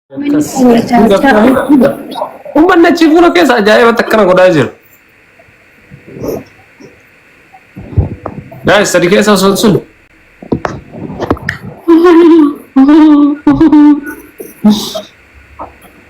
Akkas. Uummanni achi fuula keessa ajaa'ibatti akkana godhaa jira. Guys, sadi keessa osoo sun.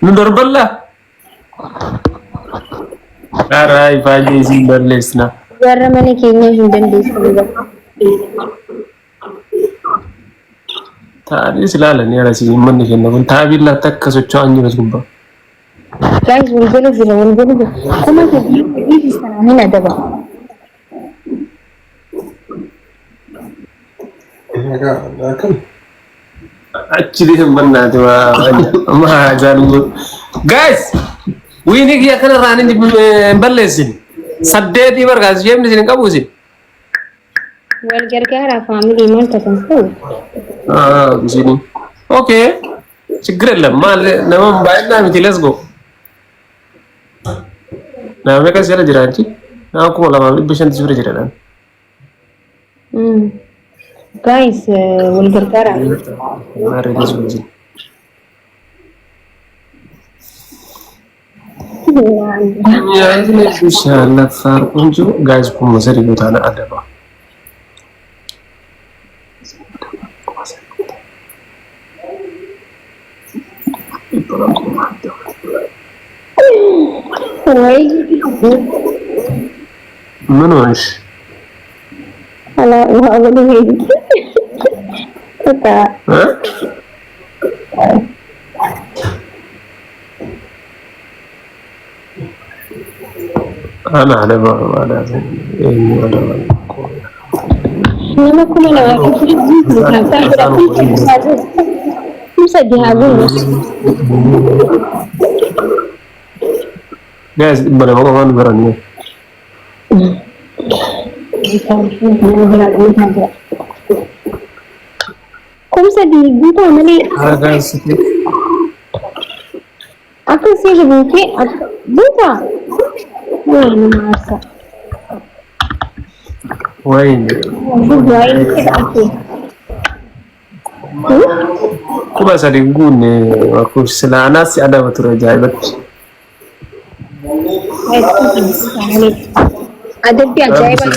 Nu darballa. Karaa ifaajee isin balleessina. Warra mana keenyaa hin dandeessu. Ta'anis ilaalanii arasii uummanni keenya kun taabiin laata akka socho'an jiru as gubbaa. Guys, wal jala jira, wal jala jira. 3000 dhiisistan hin adaba. Achi deeman bannaati waa maa jaallu. Guys, wiini kiyya kanarraa hin balleessin. Saddeetii bargaas isheen isin hin qabu isin. Wal gargaaraa faamilii maal tatan ta'u? Isin. Okay. ችግር የለም maal nama baay'inaa miti let's go. Nama meeqa si jala jira achi? Nama 2500 si bira jira dhaan. Guys, wal gargaaraa. Maarree let's go isin. Shaallaffaan kun jiru guys 3000 guutaana adaba. Way. ምን ሆንሽ? Ala waa wali በቃ እ? Ana adaba eenyu adaba? Nama 2004 3,000 haa guunu. Guys, 200 qofaan baranne. 3000 guutaa malee Guys, akka seera beekee guutaa. Waa nama aarsa. ወይኔ Waa'ee ake. 3000 guunne lakkoofsi silaa adaba ture ajaa'ibatti. Adabbii ajaa'ibaa.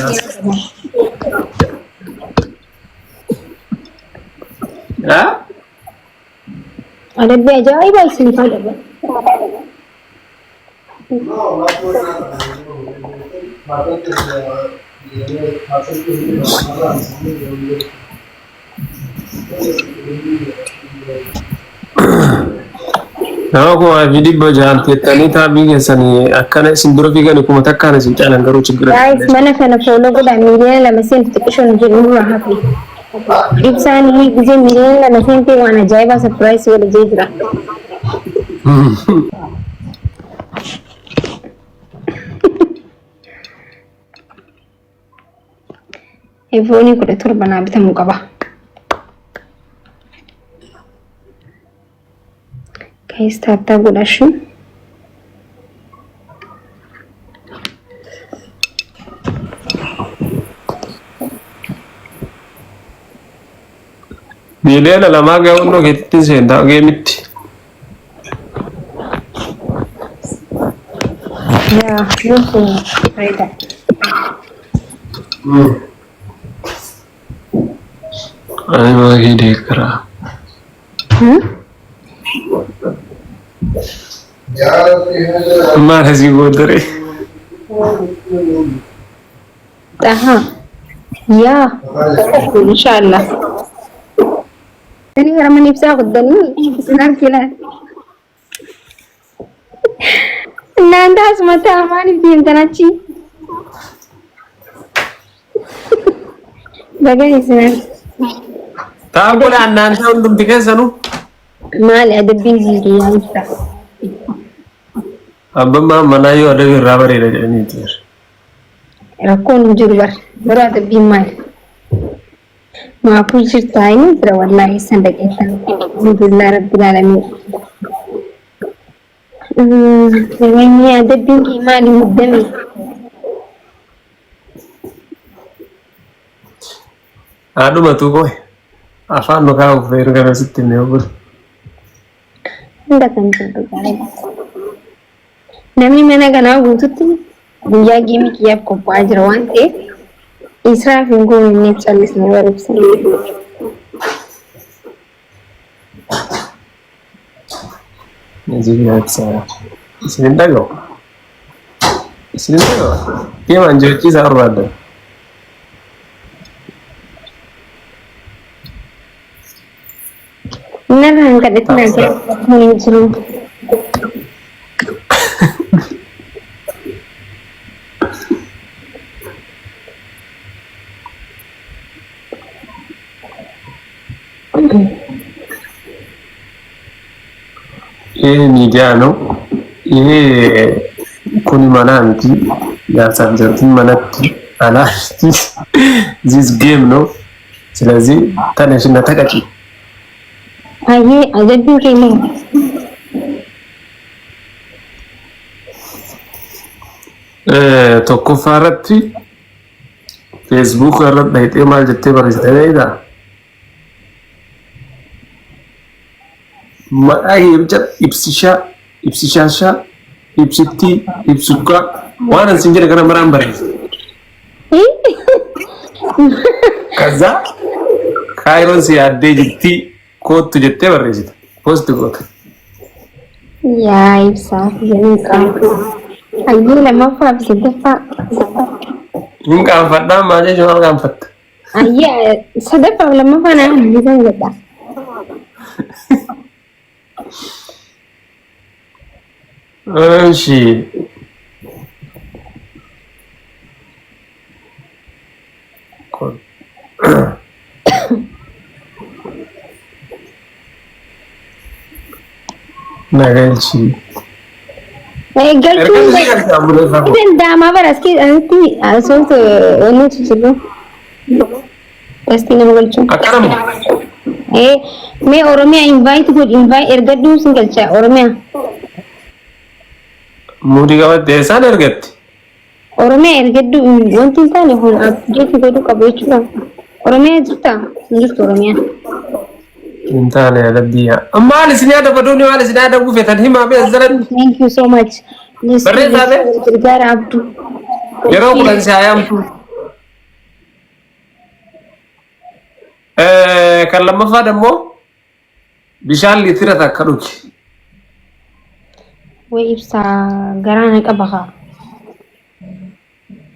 Haa? Adabbii ajaa'ibaa isiniif adaba. Nama 5600 teettanii taabii keessanii akkana isin dura fiigani 1000n isin caalan garuu ችግር Guys, mana kana follow godhaa 2 miliyoona seentu xiqqishoon jedhu nurraa hafe. Ibsaan gisee 2 miliyoona seentee waan ajaa'ibaa surprise godha jee jira. iPhone 17 naa bitamuu qaba. Guys, tap tap godhashu. 2 miliyoona ga'uun keetti seentaa geemitti. Yaa, nuuf bareeda. Ani maakii deeggaraa. Maal asii goodaree? Aha. Yaa, inshallah. Ini gara mana ibsaa guddanii isin argina. እናንተ አስመታ maaliif deemtan achi? Bagan isin arge. Taa godha እናንተ hundumti keessanuu. Maali adabbiin hiyyaa ibsa? Abbaan manaa yoo adabi irraa bareeda jedhaniiti. Rakkoon hin jiru bar. Garuu adabbiin maali? Maafuu jirtaa inni jira wallaahi san dhaqeettan. Alhamdulillah rabbil alamin. Wanni adabbiin kee maali muddame? Haadhumatu qoy. Afaan nu kaa'uuf feeru kana sitti himee obbole. Hunda kan jibbu jaalala. Namni mana kanaa guututti guyyaa geemii kiyyaaf qophaa'aa jira waan ta'eef israaf hin goone inni callisnee baribsine. Isin hin dhaga'u. Isin hin dhaga'u. Deemaan jechiisaa barbaadan. Narra hin kadhatinaa jira hin jiru. ይሄ ሚዲያ ነው። ይሄ kuni mana miti. Jaarsaaf jaartiin manatti alaa this game ነው። ስለዚህ ተነሽና ተቀጪ። Hayyee ajajjuun keenya Tokkoffaa irratti Facebook irratti dhaqxee maal jettee barreessite beektaa? Maqaa kee bicha ibsishaa, ibsishaashaa, ibsittii, ibsukkaa waan an sin jedhe kana maraan barreesse. ከዛ kaayiroon si yaaddee jirti koottu jettee barreessite. Post goota. Yaa ibsaa jedhanii qabu. Hayyee lammaffaa fi sadaffaa. Hin qaanfadhaa maal jechuun maal qaanfatta? Hayyee sadaffaa fi lammaffaa naa hojjetan jedha. እሺ Nagalchi. Galchuun danda'amaa bara as keessatti asootu wanni jiru. Tastii nama galchuun. Akkanuma. Mee Oromiyaa invite godhi invite ergadhuu sin galcha Oromiyaa. Muudii qabatte eessaan ergatti? Oromiyaa ergadhu wanti hin taane kun update godhuu qabu jechuudha. Oromiyaa jirtaa? Hin jirtu Oromiyaa. Hin taane adabbiyaa. Maal isin yaada baduuni maal isin yaada buufetan himaa bee asirratti. Thank you so much. Barreessaa bee? Gargaara Abduu. Yeroo 10 si hayaamtu. Kan lammaffaa immoo bishaan liitira 1 dhugi. Way ibsaa garaa na qaba haa.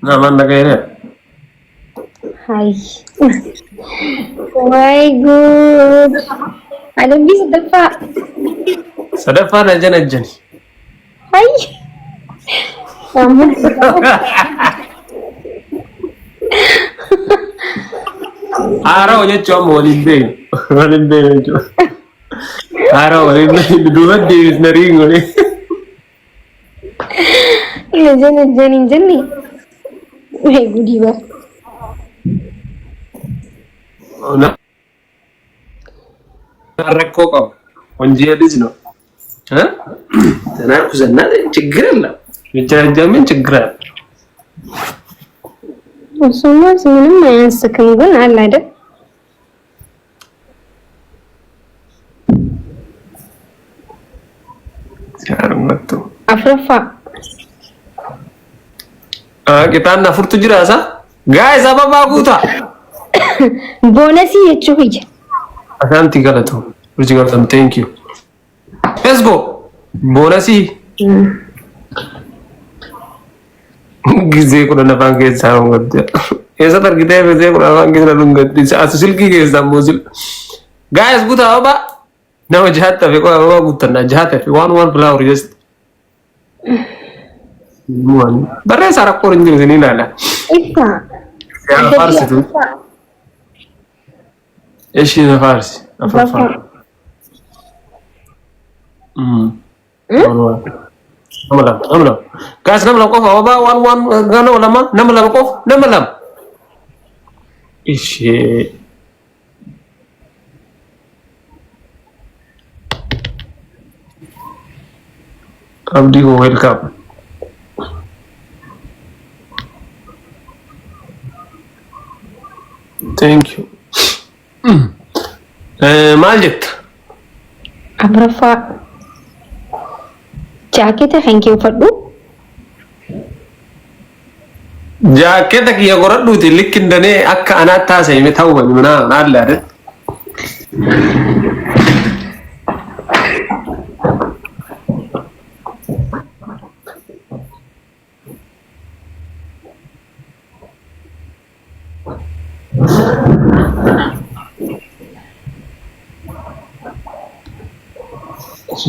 Namaan dhaga'ee. Hai. Way good. Adabbii sadaffaa. Sadaffaa na janajjani. Hai. Amma Haara'u jechuun amma waliin beeknu. Waliin beeknu jechuudha. Haara'u waliin beeknu duuba deebisna riingole. Na janajjani hin jenne. Way gudii bara. Rakkoo qabu. ወንጀል ልጅ ነው። ተናኩዘና ችግር የለም። ብቻ ችግር አለ። እሱማ ምንም አያንስክም፣ ግን አለ አይደል? Afuraffaa. Qixaan afurtu jira isa. Guys ababaa guutaa. Bonusii jechuu hiyya. Ashanti galatu. Urji galatu. Thank you. Let's go. Bonusii. Gizee 10 afaan keessaa dhungatte. Eessatti argitee gizee 10 afaan keessaa dhungatte? Asu silkii keessaa immoo sil. Guys guutaa ababaa. Nama jahaatti hafe qofa ababaa guuttannaa jahaatti hafe waan waan flower just. Barreessaa rakkoon hin jiru isin ilaala. Ibsa. Yaa faarsitu. Ishii na faarsi. Afuraffaa. Nama lama, nama lama. Guys, nama lama qofa ababaa waan waan nama lama, nama lama qofa, nama lama. Ishee. Abdii koo welcome. Thank you. Maal jetta? Afuraffaa. Jaaketa kan kee uffadhu. Jaaketa kiyya qoradhuuti likki hin danee akka anaatti haasa'ime ta'uu bani minaa naalla adee.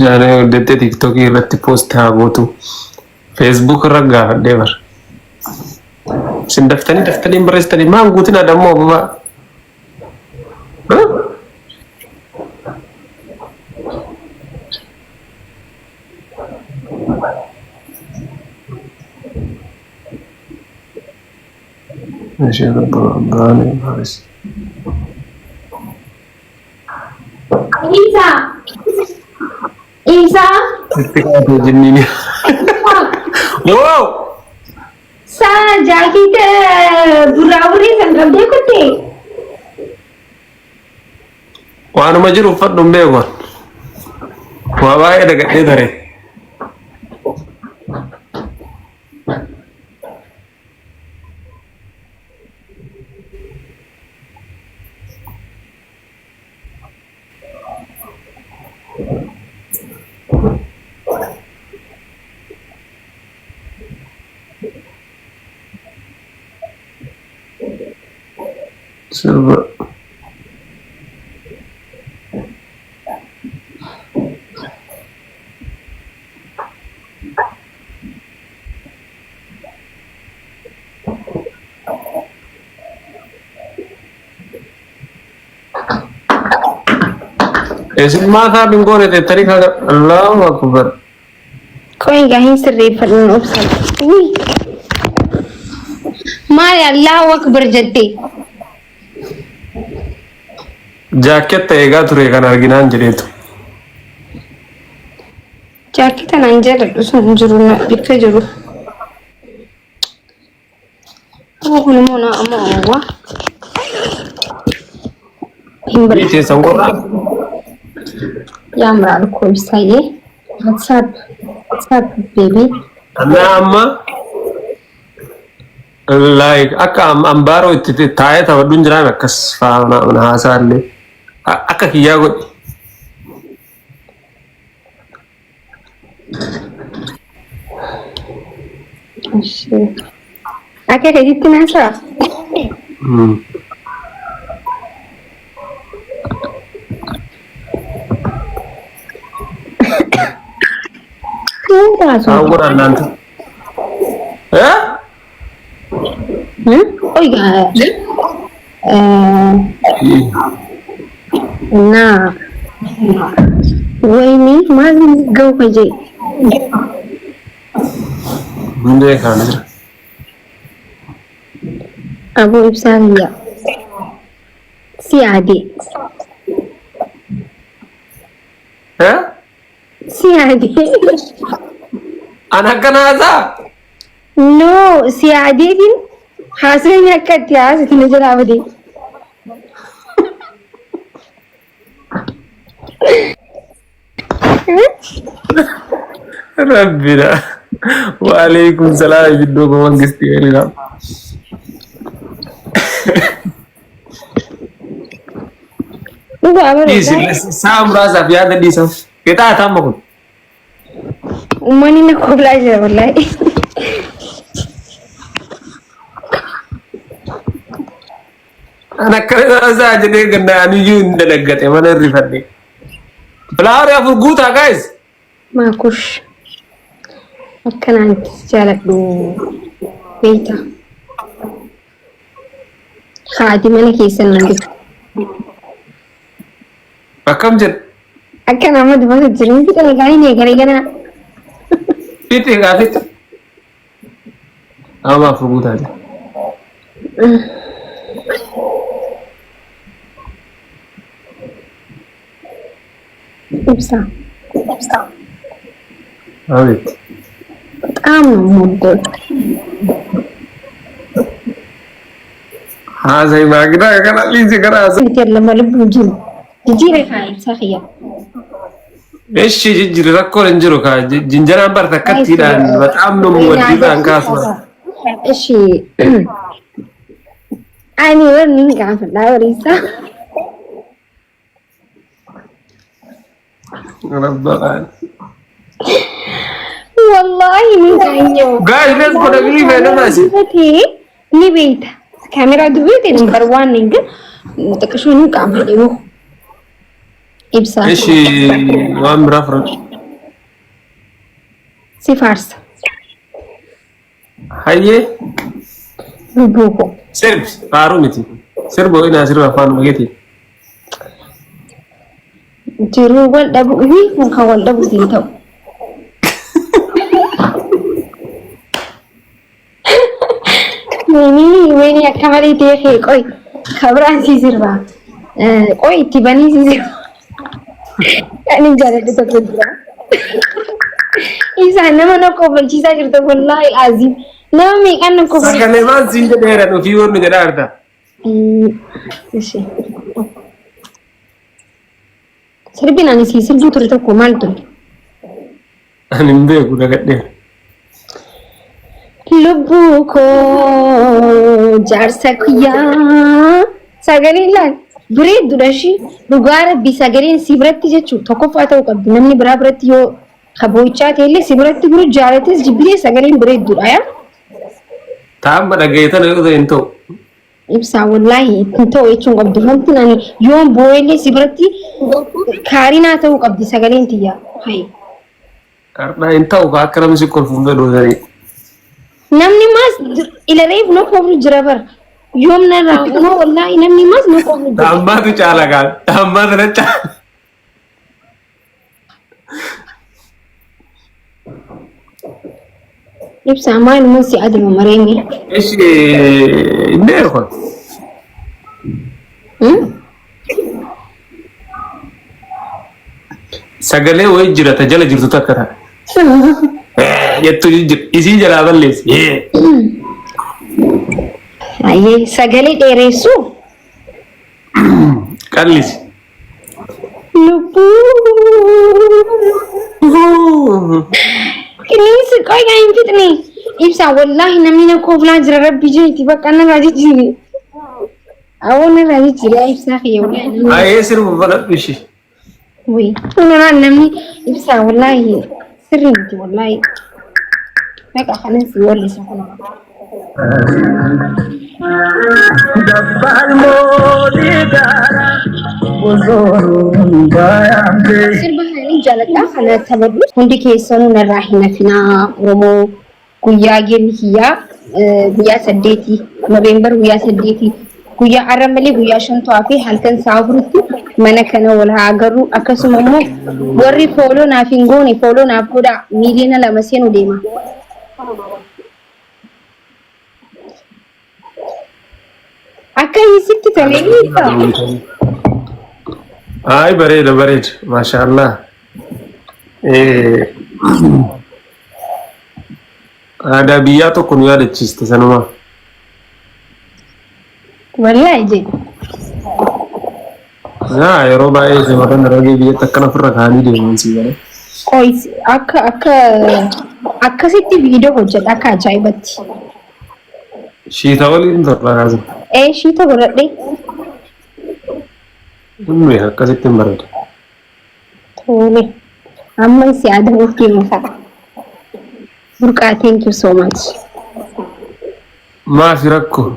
Jaanee hojjettee tiiktookii irratti poost haa gootu. Feesbuuk irra gaafadhee bara. Isin daftanii daftanii hin barreessitanii maan guutinaa dammoo ababaa. Ishee abbaan maalis. Isa. Isa. Itti kaatee jinniin. Wow! Sa jaaketa buraaburree san qabdee kuttee. Waanuma jiru uffadhu hin beeku. Waa baay'ee dagadhee tare. Sirba. Isin maataa hin goone teettanii kan Allahu Akbar. Qoy egaa hin sirreeffadhu obsa. Uy. Maali Allahu Akbar jettee? Jaakketta eegaa ture kan arginaan jedheetu. Jaakketta naan jaalladhu sun hin jiru na bikka jiru. Amma kun immoo na amma oowwa. Hin Biyyi teessan qorraa. Yaamraal koo ibsaayee. WhatsApp WhatsApp baby. Annaa amma like akka ambaaroo itti taa'ee taphadhu hin jiraan akkas faana haasaa illee akka kiyyaa godhi. Akka keetitti naasaa? Maal taasisa? Kaan godhaan naanta. Eh? Oiga, እና ወይኔ maal ga'u hojii Hundee kaan jira. Aboo ibsaa biyya si yaade Eh? si yaade An akkana haasaa? No si yaadeetiin haasawni akka itti haasatu na jalaa bade. Rabbina. Waalaikum salaam jidduu koo mangistii waliin. Dhugaa bara Dhiisi sa'a muraasaaf yaada dhiisan. Qixaa amma kun. Uummanni na koblaa jira wallaahi. An akkana isaa jedhee ganna aniyyuu hin dalaggate mana hirrifadhe. Filaawarii afur guutaa guys. Maakush akkanaan itti si jaaladhu beekta. Haati mana keessan nan jirtu. Akkam jedha. Akka nama dubbatu jiru hin fixan egaa hin eegale ganaa. Fixi egaa fixi. Amma afur guutaa jira. Ibsa. Abeet. በጣም ነው የምወደው። Haasa'ii maagidaa kana dhiisi kana haasa'ii. Miti lama lubbuu jiru. Jijjiiree kaa ibsaa kiyya. Eshi jijjiirri rakkoon hin jiru kaa jinjanaan bar takkattiidhaan baxaam nu muwaddiirraan kaasu. Eshi ani warni hin gaafadhaa bariisaa. Rabbaan. Wallaahi ni gaanyoo. Guys, let's go to the fayyadamaa isin. Dubatee ni beekta. Kaameraa dubatee number one hin gan xiqqishuu ni qaama dhibuu. Ibsaa. Eshi waan biraa fudhadhu. Si faarsa. Hayyee Lubbuu koo. sirbi faaruu miti. Sirba wayinaa sirba afaan mageetiin. Jiruu wal dhabu fi kun kan wal dhabu siin ta'u. Wayinii wayinii akka malee ta'e kee qoy kabiraan sii sirbaa. Qoy itti banii sii sirbaa. Kan hin jaaladhu tokko jira. Isaan nama na kofalchiisaa jirta wallaahi aziim. Nama meeqaan na kofalchiisaa. Sagalee maal siin jedheera dhufii wanni jedhaa jirta. Ishi. Sirbiin ani sii sirbuu ture tokko maal ture? Ani hin beeku dagadheera. Lubbuu koo jaarsa kiyyaa sagaleen laal bareeddudha ishii dhugaa rabbii sagaleen si biratti jechuun tokkoffaa ta'uu qabdi namni biraa biratti yoo kaboo'ichaa ta'e illee si biratti jiru jaalates jibbitee sagaleen bareeddudha yaa Taa'amma dhaggeetan yoo ta'e hin ta'u. Ibsaa wallaahi ittiin ta'u jechuun qabdu wanti ani yoon boo'ellee si biratti kaarinaa ta'uu qabdi sagaleen tiyya hayi. Har'aa hin ta'u ka akka namni si kolfuun fedhu sanii. Namni maas ilareef na koflu jira bara. Yoom narraa kunoo wallaahi namni maas na koflu jira. Taammaatu caala kaan. Taammaatu na caala. Ibsaa maaluma si adama mareemi. Ishi hin beeku. Sagalee wayii jira ta jala jirtu takka ta'a. Jettu jijjiir isii jalaa balleessi. Ayyee sagalee dheereessuu. Qallisi. Lubbuu. Qilleensi qoy naa hin fixne. Ibsaa wallaahi namni na kooflaa jira rabbi jeeti bakka narraa jijjiiri. Awoo narraa jijjiiri ibsaa kiyya wallaahi namni. Ayee sirbu baladhu ishii. Wayii nuraan namni ibsaa wallaahi sirrii miti wallaahi. Meeqa kanan si wallisa kun. Dabbaal mootii gaara bosoon baay'amte. Sirba kana ni jaaladha kana taphadhu. Hundi keessanuu narraa hin hafinaa Oromoo Guyyaa geemni kiyyaa guyyaa saddeeti Noveembar guyyaa saddeeti guyyaa har'a malee guyyaa shantu hafe halkan sa'a afuritti mana kana wal haa agarru akkasuma immoo warri fooloo naaf hin goone fooloo naaf godhaa 2 miiliyoona seenu deema. Akka sitti tolee beektaa? Ay bareeda bareeda maashaallah. Aadaa biyyaa tokko nu yaadachiiste sanumaa. Wallaahi jedhe. Yaa yeroo baay'ee shamarran Harargee biyyatti akkana ofirra kaa'anii deeman sii galee. Qoy akka akka akkasitti viidiyoo hojjedha akka ajaa'ibatti. Shiita waliin torba kaasa. Ee shiita godhadhe. Humni akkasitti hin bareeda. Tole. Amma si adabuuf deema fa'a. Burqaa thank you so much. Maafi rakkoo.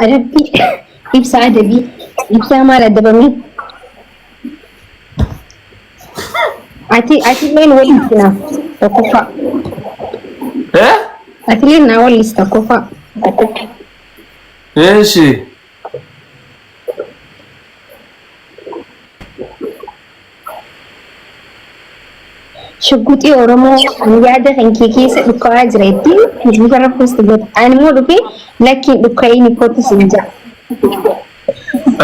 Adabbii ibsaa adabii ibsaa maal adabamee? Ati atilleen walitti naaf tokkoffaa. Eh? Atilleen naa wallis tokkoffaa. Eeshi. Shugguxii Oromoo ani yaada kan kee keessa dhukka'aa jira ittiin Facebook irra post godha. Ani immoo dhufee lakkiin dhukka'ii ni kootu siin jedha.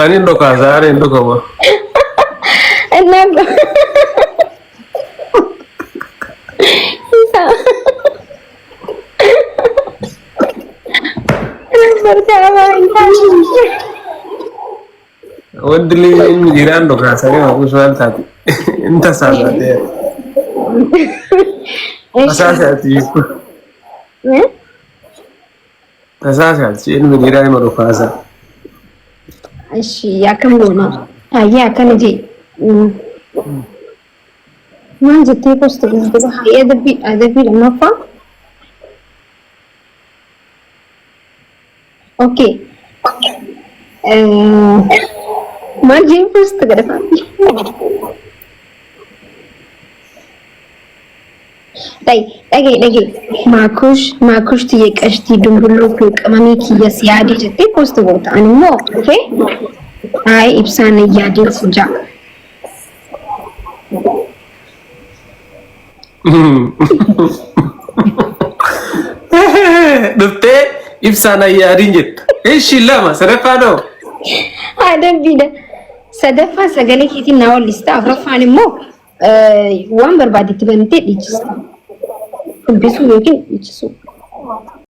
Ani hin dhokaasa, ani hin dhokama. Innaan isa Wanti ilmi dhiiraan dhukaasanii maakush maal taate? Hin tasaasate. Tasaasati. Tasaasati ilmi dhiiraa ima dhukaasa. Ishi akkam goona? Hayyee akkana jee. Maal jettee posti goota? Hayyee adabbii adabbii lammaffaa. Okay. Maal jee post godha? Dhaga'i dhaga'i. Maakush maakush tiyya qashtii dumbulloo koo qamamii kiyya si yaadee jettee post goota. Ani immoo dhufee ayi ibsaan na yaadeen si ja'a. Dhuftee ibsaan ayyaadiin jetta. Ishi lama sadaffaa doo. Adabbiidha. Sadaffaa sagalee keetiin naa wallista. Afuraffaan immoo waan barbaadetti bantee dhiichista. Dubbisuu yookiin dhiichisuu.